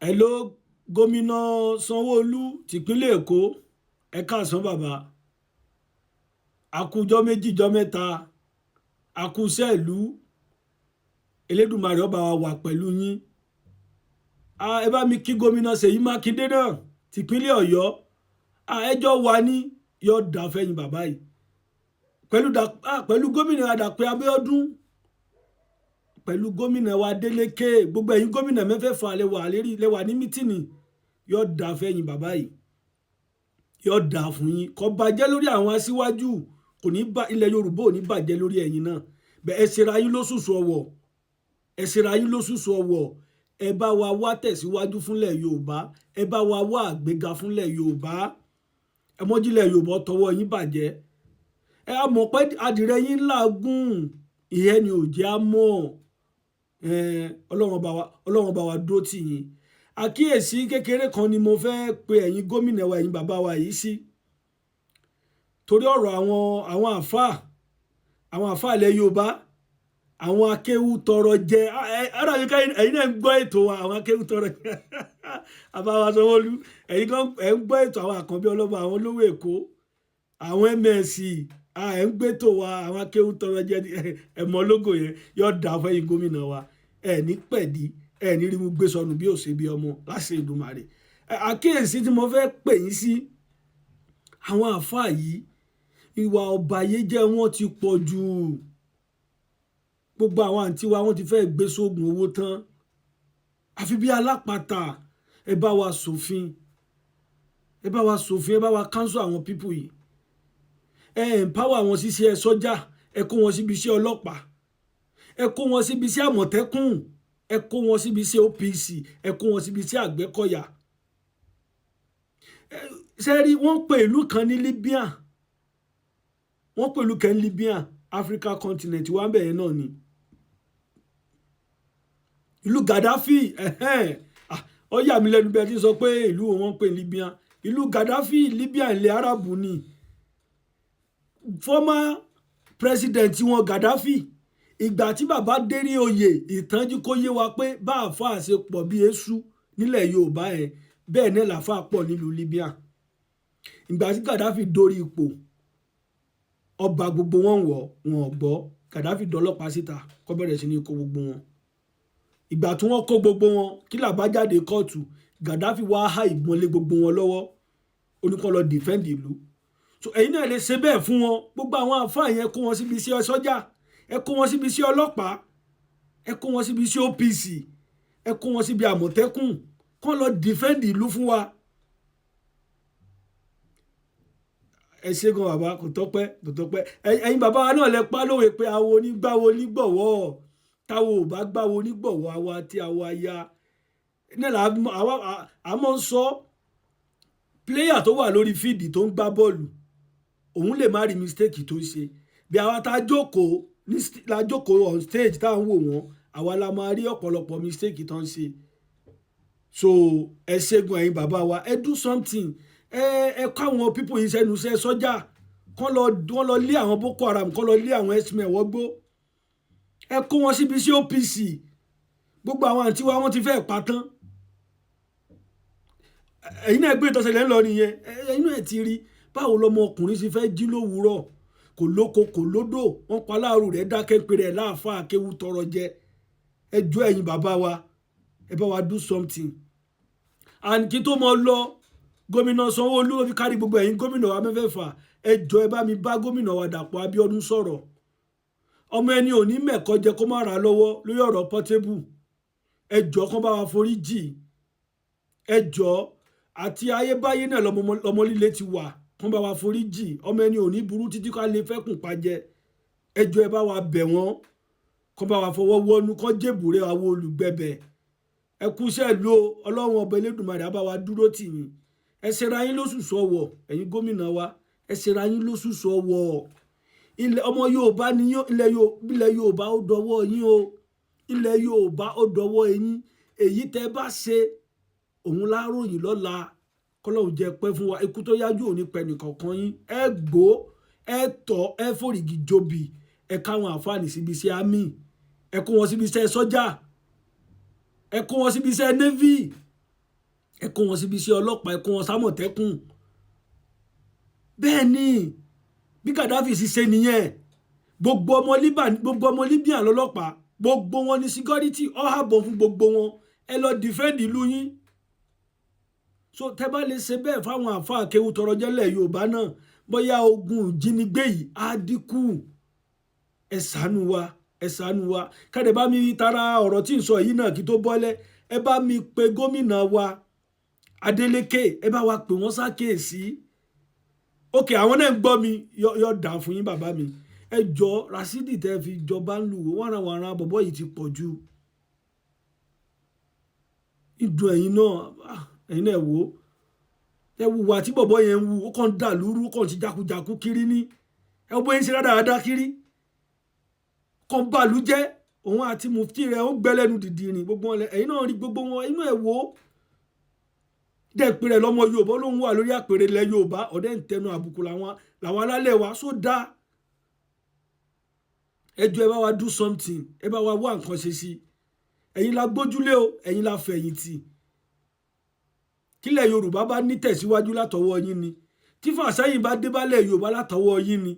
Hello, gómìnà Sanwó-Olú tìpínlẹ̀ Èkó, ẹ káàsán bàbá. Àkùjọ méjì jọ mẹ́ta, àkùsẹ́ ìlú. Elédùmarè ọba wa wà pẹ̀lú yín. Ẹ bá mi kí gómìnà Ṣèyí Mákindé náà tìpínlẹ̀ Ọ̀yọ́. Ẹjọ́ wa ní yóò dá fẹ́yìn bàbá yìí pẹ̀lú gómìnà Dàpọ̀ Abíọ́dún, pẹ̀lú gómìnà wa Adeleke, gbogbo ẹ̀yin gómìnà mẹ́fẹ̀ẹ̀fà lẹ́wà lérí lẹ́wà ní meeting. Yóò dá fẹ́yìn bàbá yìí, yóò dá fún yín. Kò bàjẹ́ lórí àwọn aṣíwájú, kò ní bá ilẹ̀ Yorùbá ò ní bàjẹ́ lórí ẹ̀yin náà. Bẹ́ẹ̀ ẹ ṣera yín lóṣùṣù ọwọ̀, ẹ ṣera yín lóṣùṣù ọwọ̀. Ẹ bá wa wá tẹ̀síwájú fúnlẹ̀ Yorùbá, ẹ bá wa wá àgbéga fúnlẹ̀ Yorùbá. Ẹ mọ́jílẹ̀ Yorùbá tọwọ́ yín bàjẹ́. Ẹ á mọ̀ pé adìrẹ yín làágùn, ìyẹn ni ò jẹ́ á mọ̀. Ọlọ́run bá wa, Ọlọ́run bá wa dúró tì yín. Àkíyèsí kékeré kan ni mo fẹ́ pe ẹ̀yin gómìnà wa, ẹ̀yin bàbá wa yìí sí, torí ọ̀rọ̀ àwọn àfáà ilẹ̀ Yorùbá, àwọn akéwú tọrọ jẹ. Ọ̀rọ̀ yìí, ẹ̀yin náà ń gbọ́ ètò wa, àwọn akéwú tọrọ jẹ. Àbáwá Sanwó-Olú, ẹ̀yin kan ẹ̀ ń gbọ́ ètò àwọn àkànbí ọlọ́ba, àwọn olówó Èkó, àwọn ms, ẹ̀ ń gbé ètò wa, àwọn akéwú tọrọ jẹ. Ẹ̀mọ́ lógo yẹn yóò dà fẹ́yìn gómìnà wa. Ẹ̀ ní pẹ̀dí, ẹ̀ ní rí mú gbé sọnù bí òṣè bí ọmọ láṣẹ Èdùmàrè. Àkíyèsí tí mo fẹ́ pè yín sí, àwọn àáfàá yìí, ìwà ọ̀bàyéjẹ́ wọn ti pọ̀ jù. Gbogbo àwọn àǹtí wa, wọ́n ti fẹ́ gbé sóògùn owó tán, àfi bí alápatà. Ẹ bá wa ṣòfin, ẹ bá wa ṣòfin, ẹ bá wa cancel àwọn people yìí. Ẹ empower wọn síṣẹ́ sọ́jà, ẹ kó wọn síbi iṣẹ́ ọlọ́pàá, ẹ kó wọn síbi iṣẹ́ Àmọ̀tẹ́kùn, ẹ kó wọn síbi iṣẹ́ OPC, ẹ kó wọn síbi iṣẹ́ Àgbẹ̀kọ̀yà. Ṣe rí, wọ́n pè ìlú kan ní Libya, wọ́n pè ìlú kan ní Libya, Africa continent wà ń bẹ̀yẹn náà ni, ìlú Gaddafi. Ó yà mí lẹ́nu bí ẹ ti sọ pé ìlú wọn pè Libya, ìlú Gaddafi. Libya, ilẹ̀ Arabu ni. Former president wọn, Gaddafi, ìgbà tí bàbá dérí oyè, ìtànjú kó yé wa pé bá àáfàá ṣe pọ̀ bí eṣú nílẹ̀ Yorùbá yẹn, bẹ́ẹ̀ náà làáfàá pọ̀ nílùú Libya. Ìgbà tí Gaddafi dórí ipò, ọba gbogbo wọn wọ̀ wọn gbọ́. Gaddafi dọlọ́pàá síta kó bẹ̀rẹ̀ sí ní kó gbogbo wọn. Ìgbà tí wọ́n kó gbogbo wọn, kí làbájáde kóòtù? Gaddafi wá há ìbọn lé gbogbo wọn lọ́wọ́, ó ní kó lọ defend ìlú. So ẹ̀yin náà lè ṣe bẹ́ẹ̀ fún wọn. Gbogbo àwọn àfáà yẹn, kó wọn síbi iṣẹ́ sọ́jà, ẹ kó wọn síbi iṣẹ́ ọlọ́pàá, ẹ kó wọn síbi iṣẹ́ OPC, ẹ kó wọn síbi Àmọ̀tẹ́kùn, kó lọ defend ìlú fún wa. Ẹ ṣe gan bàbá, kò tọ́pẹ́, kò tọ́pẹ́. Ẹ̀yin bàbá wa náà lẹ pa lówe pé awo onígbàwo onígbọ̀wọ́, táwo ò bá gbàwo onígbọ̀wọ́, àwa tí àwa ya náà là á mọ̀ ń sọ. Player tó wà lórí field tó ń gbá bọ́ọ̀lù, òun lè má rí mistake tó ń ṣe. Bí àwa tá a jókòó ní la jókòó on stage tá à ń wò wọ́n, àwa la máa rí ọ̀pọ̀lọpọ̀ mistake tó ń ṣe. So ẹ ṣẹ́gun, ẹ̀yin bàbá wa, ẹ do something. Ẹ kọ́ àwọn people yìí sẹ́nu iṣẹ́ sọ́jà, kán lọ, wọ́n lọ lé àwọn Boko Haram, kán lọ lé àwọn herdsmen wọ́gbó. Ẹ kó wọn síbi sí OPC. Gbogbo àwọn àǹtí wa, wọ́n ti fẹ́ pa tán. Ẹ̀yin náà gbé ìtọ́sẹ̀lẹ̀ ńlọ nìyẹn. Ẹ̀yin náà ti rí báwo lọmọ ọkùnrin ṣe fẹ́ jí lówùúrọ̀, kò lóko, kò lódò, wọ́n pa láàrú rẹ̀, dákẹ́ pé rẹ̀ láàfáà kéwú tọrọ jẹ. Ẹ jọ̀ọ́, ẹ̀yin bàbá wa, ẹ bá wa do something. And kí tó mọ lọ, gómìnà Sanwó-Olú, ó fi kárí gbogbo ẹ̀yin gómìnà wa mẹ́fẹ̀ẹ̀fà, ẹ jọ̀ọ́, ẹ bá mi bá gómìnà wa Dàpọ̀ Abíọ́dún sọ̀rọ̀. Ọmọ ẹni ò ní mẹ̀kọ́ jẹ kó má ra lọ́wọ́ lórí ọ̀rọ̀ Portable. Ẹ jọ̀ọ́, kán bá wa forí jì. Ẹ jọ̀ọ́, àti ayébáyé náà lọmọ líle ti wà, kán bá wa forí jì. Ọmọ ẹni ò ní burú títí ká lè fẹ́kùn pajẹ. Ẹ jọ̀ọ́, ẹ bá wa bẹ̀ wọ́n, kán bá wa fọwọ́ wọ́nú, kán jèbùrẹ́ àwọn olùgbẹ̀bẹ̀. Ẹ kú iṣẹ́ ìlú o. Ọlọ́run ọba Elédùmarè á bá wa dúró tì yín. Ẹ ṣera yín lóṣùṣù ọwọ̀. Ẹ̀yin gómìnà wa, ẹ ṣera yín lóṣùṣù ọwọ̀. Ilẹ̀ ọmọ Yorùbá ni ilẹ̀ Yorùbá, ó dọwọ́ yín o. Ilẹ̀ Yorùbá, ó dọwọ́ yín. Èyí tẹ́ bá ṣe, òun láròyìn lọ́la. Kọ́lọ́hún jẹ́ pẹ́ fún wa. Ikú tó yájú òní pẹ́ nìkọ̀ọ̀kan yín. Ẹ gbó, ẹ tọ́, ẹ fòrìgì jobi. Ẹ káwọn àǹfààní síbi iṣẹ́ army, ẹ kó wọn síbi iṣẹ́ sọ́jà, ẹ kó wọn síbi iṣẹ́ navy. Ẹ kó wọn síbi iṣẹ́ ọlọ́pàá, ẹ kó wọn sámọ̀tẹ́kùn. Bẹ́ẹ̀ ni bí Gaddafi sì ṣe nìyẹn. Gbogbo ọmọ Libya lọ́lọ́pàá, gbogbo wọn ní security ọ̀hàbọ̀ fún gbogbo wọn. Ẹ lọ defend ìlú yín. So tẹ́ bá lè ṣe bẹ́ẹ̀ fáwọn àáfàá kéwú tọrọ jẹ́lẹ̀ Yorùbá náà, bóyá ogun ìjínigbé yìí á dínkù. Ẹ ṣàánú wa, ẹ ṣàánú wa. Káde bá mi tara ọ̀rọ̀ tí ń sọ yìí náà kí tó bọ́lẹ̀, ẹ bá mi pe gómìnà wa Adeleke, ẹ bá wa pè wọ́n ṣàkíyèsí. Ok, àwọn náà ń gbọ́ mi, yọ dà fún yín, bàbá mi. Ẹ jọ, Rasidi tẹ́ fi jọba ń lù wọ́n wàràwàrà bọ̀bọ̀ yìí ti pọ̀ jù. Ìdùn ẹ̀yin náà, ẹ̀yin náà wò ó, ẹ wùwà tí bọ̀bọ̀ yẹn ń wù. Ó kàn ń dà lúrú, ó kàn ti jákujàku kiri ní. Ẹ wọ́n bóyá ń ṣe rádaràda kiri, kàn bàlú jẹ́. Òun àti mufti rẹ̀ ó gbẹ́lẹ́nu dìdìrìn gbogbo wọn. Ẹ̀yin náà rí gbogbo wọn inú ẹ̀ wò ó dẹ́ pé rẹ̀ lọ́mọ Yorùbá lóun wà lórí àpèrè ilẹ̀ Yorùbá. Ọ̀dẹ́ ń tẹnu àbùkù làwọn alálẹ̀ wa só dáa. Ẹ jọ̀ọ́, ẹ bá wa do something, ẹ bá wa wá nǹkan ṣe sí. Ẹ̀yin la gbójúlé o, ẹ̀yin la fẹ̀yìntì. Kílẹ̀ Yorùbá bá ní tẹ̀síwájú, látọwọ́ yín ni. Tí fàṣẹyìn bá dé bálẹ̀ Yorùbá, látọwọ́ yín ni.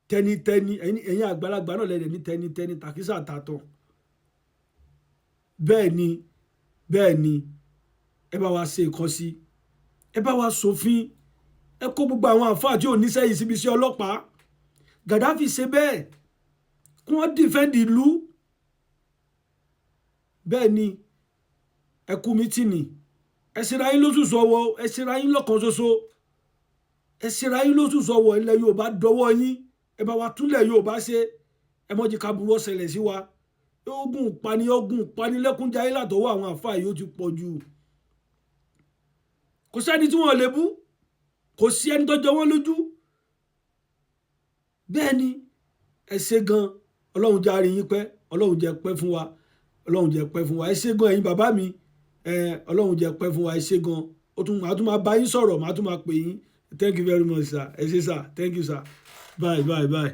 Tẹnitẹni, ẹ̀yin àgbàlagbà náà lẹ́dẹ̀ ní tẹnitẹni tàkísà tàtọ̀. Bẹ́ẹ̀ ni, bẹ́ẹ̀ ni. Ẹ bá wa ṣe nǹkan sí, ẹ bá wa ṣòfin, ẹ kó gbogbo àwọn àfáà tí ò níṣẹ́ yìí síbi iṣẹ́ ọlọ́pàá. Gaddafi ṣe bẹ́ẹ̀ kí wọ́n defend ìlú. Bẹ́ẹ̀ ni. Ẹ kú mítìnì, ẹ ṣera yín lóṣooṣù ọwọ́, ẹ ṣera yín lọ́kàn ṣoṣo, ẹ ṣera yín lóṣooṣù ọwọ́. Ilẹ̀ Yorùbá dọwọ́ yín. Ẹ bá wa túnlẹ̀ Yorùbá ṣe. Ẹ mọ̀jì kaburú ọ̀ṣẹlẹ̀ sí wa. Ogun pani, ogun panilẹ́kúnjayé látọwọ́ àwọn àfáà yìí ó ti pọ̀ jù. Kò sẹ́ni tí wọ́n lè bú, kò sí ẹni tó jọ wọ́n lójú. Bẹ́ẹ̀ ni. Ẹ ṣé gan. Ọlọ́run jẹ́ àárín yín pẹ́, Ọlọ́run jẹ́ pẹ́ fún wa, Ọlọ́run jẹ́ pẹ́ fún wa. Ẹ ṣé gan, ẹ̀yin bàbá mi. Ẹ Ọlọ́run jẹ́ pẹ́ fún wa. Ẹ ṣé gan. Ó tún màá tún máa bá yín sọ̀rọ̀, màá tún máa pè yín. Thank you very much, sir. Ẹ ṣé, sir. Thank you, sir. Bye bye bye.